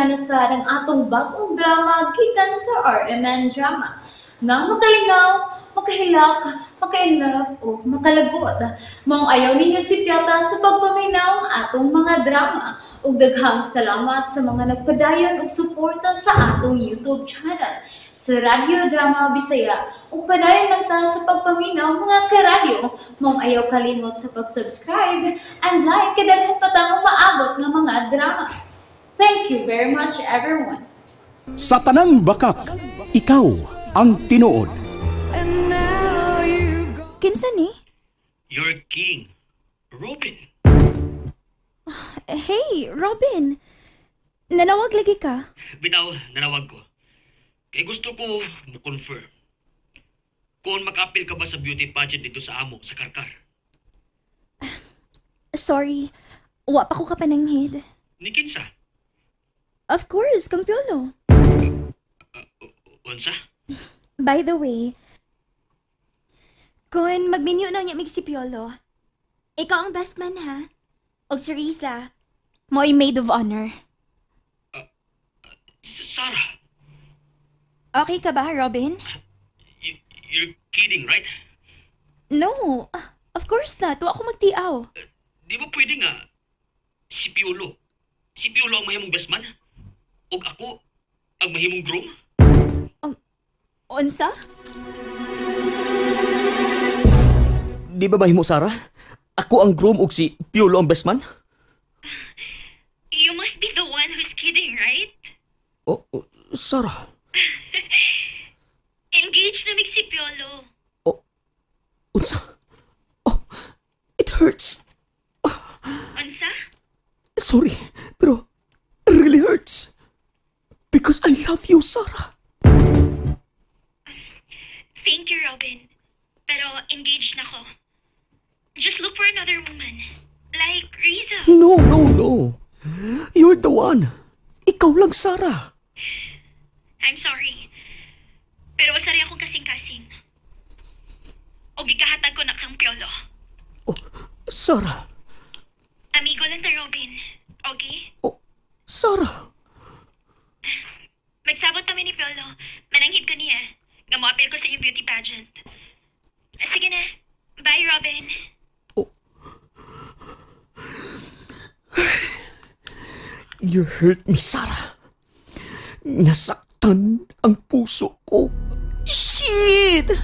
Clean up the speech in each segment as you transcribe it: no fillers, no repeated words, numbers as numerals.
Inana sad ang atong bag-ong drama gikan sa RMN Drama nga makalingaw, makahilak, maka-inlove o makalagot. Maong ayaw ninyo sipyata sa pagpaminaw ang atong mga drama. Ug daghang salamat sa mga nagpadayon og suporta sa atong YouTube channel sa Radyo Drama Bisaya. Ug padayon lang ta sa pagpaminaw, mga karadyo. Maong ayaw kalimot sa pag-subscribe and like kay daghan pa tang umaabot nga mga drama. Thank you very much, everyone. Sa tanang bakak, ikaw ang tinuod. Kinsa ni? Your king, Robin. Hey, Robin. Nanawag lagi ka. Bitaw, nanawag ko. Kay gusto ko mo-confirm kung makaapil ka ba sa beauty pageant dito sa amo, sa Karkar. Sorry, wa pa ko kapananghid. Ni kinsa? Of course, kang Piolo. Unsa? By the way, kung magminyo na niya mig si Piolo, ikaw ang best man ha. Og si Riza, mo'y maid of honor. Sarah, Okay ka ba, Robin? You're kidding, right? No, of course not. Wa ako magtiaw. Di ba pwede nga si Piolo? Si Piolo ang mahimong best man? Og ako ang mahimong groom? Unsa? Di ba mahimo, Sarah? Ako ang groom ug si Piolo ang best man? You must be the one who's kidding, right? Oh, Sarah. Engaged na mig si Piolo. Oh, unsa? Oh, it hurts. Unsa? Sorry, pero it really hurts. Because I love you, Sarah. Thank you, Robin. Pero engaged na ko. Just look for another woman. Like Riza. No, no, no. You're the one. Ikaw lang, Sarah. I'm sorry. Pero wasa rin akong kasing-kasing. O gikahatag ko na kang Piolo. Oh, Sarah. Amigo lang ta, Robin. Okay? Oh, Sarah. Magsabot kami ni Piolo. Mananghid ko niya nga moapil ko sa iyong beauty pageant. Sige na. Bye, Robin. Oh. You hurt me, Sarah. Nasaktan ang puso ko. Shit!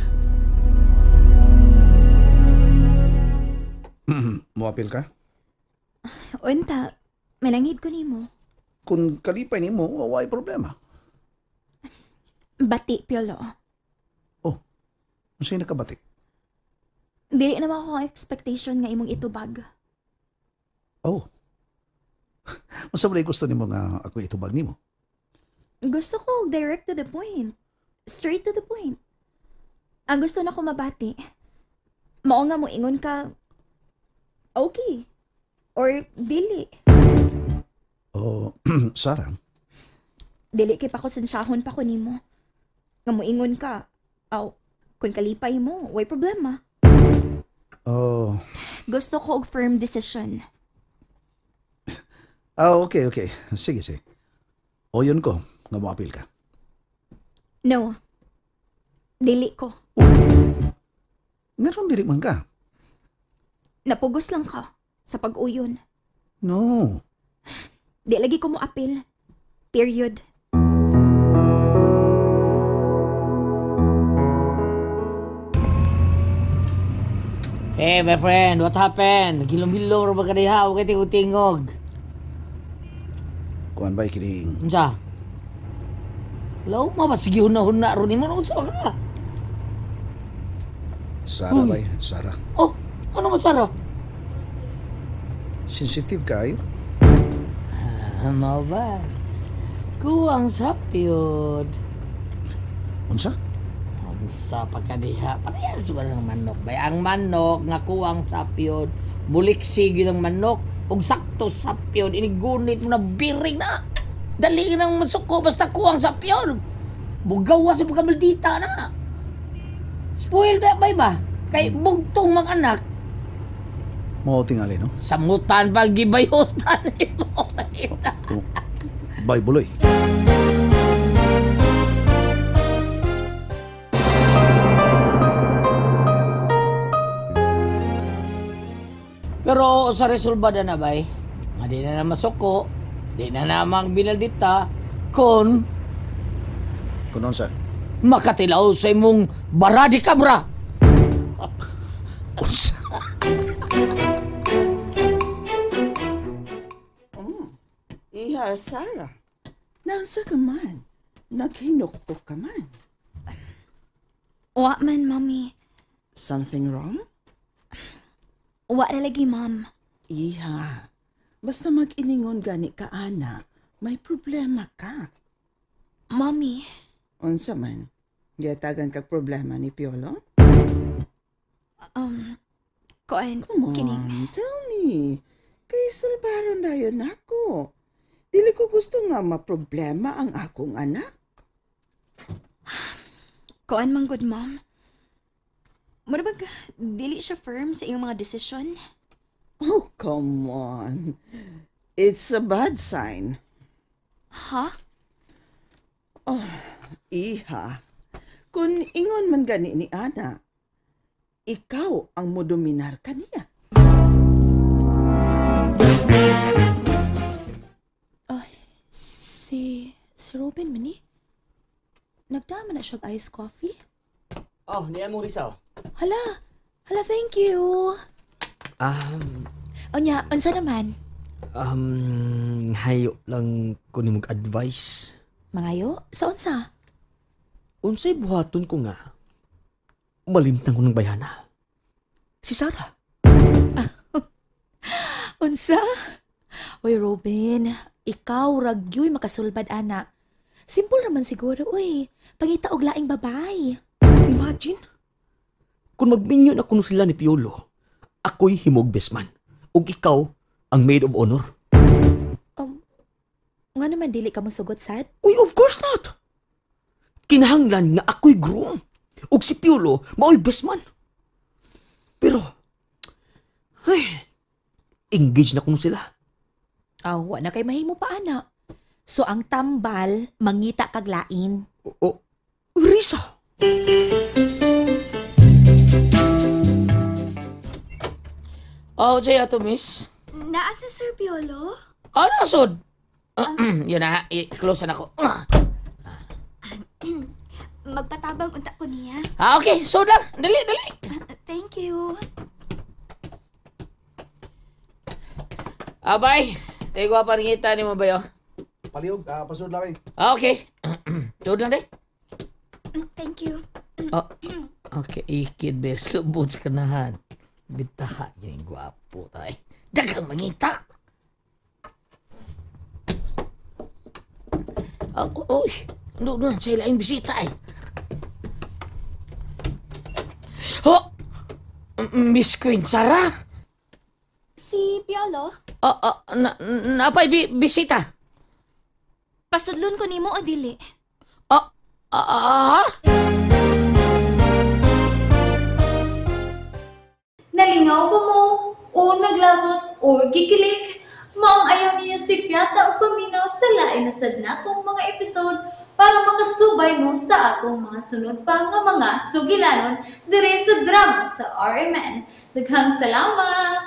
Moapil ka? Unta, mananghid ko nimo. Kung kalipay nimo, way problema. Bati, Piolo. Oh, unsay nakabati? Dili na ako ang expectation nga imong itubag. Oh. Unsa man gusto nimo nga ako itubag nimo? Gusto ko direct to the point. Straight to the point. Ang gusto na ko mabati, mao nga mo ingon ka, okay, or dili. Oh, Sarah. Dili kay pakusensyahon pa ko nimo. Nga moingon ka, aw, kung kalipay mo, way problema. Oh. Gusto ko og firm decision. Ah, okay, okay. Sige, sige. O yun ko, nga moapil ka. No. Dili ko. Ngaron dili man ka? Napugos lang ka sa pag-uyon. No. Di lagi ko moapil. Period. Hey, my friend, what happened? Gilom-gilom ra ba ka diha? Huwag kayo tingog. Kuan ba kining? Unsa? Law ma ba sige huna-huna ron nimo unsa ba ka? Sarah bay, Sarah. Oh, ano man Sarah? Sensitive kayo. Ano ba? Kuwang sapyod. Unsa? Unsa pa ka diha? Parehas ba ng manok? Bay ang manok nga kuwang sapyod, muliksi gyud ang manok ug sakto sapyod inigunit mo na biring na. Dali nang masuko basta kuwang sapyod. Bugawas sa pagkamaldita na. Spoiled na bay ba? Kay bugtong mga anak. Mao tingali no? Samutan pa gibayotan nimo. Oh, Goodbye, Buloy. Pero sa resolbada na bay, nga di na na masuko, di na namang binaldita, kon Kunon sa makatilaw sa imong baradi kabra. Unsa? Iha, Sarah. Nasa ka man? Naghinuktok ka man. Wa man, Mami. Something wrong? Wa ra lagi, Ma'am. Iha, basta mag-iningon gani ka, ana, may problema ka. Mami, Unsa man? Giyatagan kag problema ni Piolo? Kuan, Come on, kining. tell me. Kay sulbaron dayon nako. Dili ko gusto nga maproblema ang akong anak. Kuan man gud, Ma'am. Mura bag, dili siya firm sa iyong mga desisyon? Oh, come on. It's a bad sign. Ha? Iha, kung ingon man gani ni Ana, ikaw ang modominar kaniya. Si Robin man ni. Nagdama na siya og iced coffee? Oh, niya mo Risa. Hala, hala, thank you. Onya, unsa naman? Hayo lang ko nimog advice. Mangayo, sa unsa? Unsay buhaton ko nga? Malimtan ko ng bayana. Si Sarah. Unsa? Uy, Robin, ikaw ragyoy makasulbad ana. Simple raman siguro, uy. Pangita og laing babay. Imagine. Kung magminyo na kuno sila ni Piolo, ako'y himog best man. Ug ikaw ang maid of honor. Nga naman dili ka mosugot sad? Uy, of course not. Kinahanglan nga ako'y groom. Ug si Piolo mao'y best man. Pero, ay, engaged na kuno sila. Aw, wa na kay mahimo pa ana. So ang tambal mangita kag lain. O, Risa. Oh, siya to, miss. Naa si Sir Piolo? Oh, nasod. Yun na, i-close na ako. Magpatabang unta ko niya. Ah, okay. Sod lang. Dali, dali. Thank you. Abay, tayo pa rin kita ni mo ba yun? Palihog, pasod lang eh. Ah, okay. Sod lang, day. Thank you. Oh, okay, ikid be. Subot sa kanahan. Bitaha, yung gwapo tayo. Dagang mangita. Oh, uy. Ano doon, sa ilaing bisita eh. Oh! Miss Queen Sarah? Si Piolo? Oh, oh, napay bisita. Pasudlon ko nimo o dili? Oh, ah, ah, Nalingaw ba mo? O naglagot o gikilig? Maong ayaw niyo si Piata o paminaw sa lain na sad natong mga episode para makasubay mo sa atong mga sunod pa nga mga sugilanon dire sa drama sa RMN. Daghang salamat!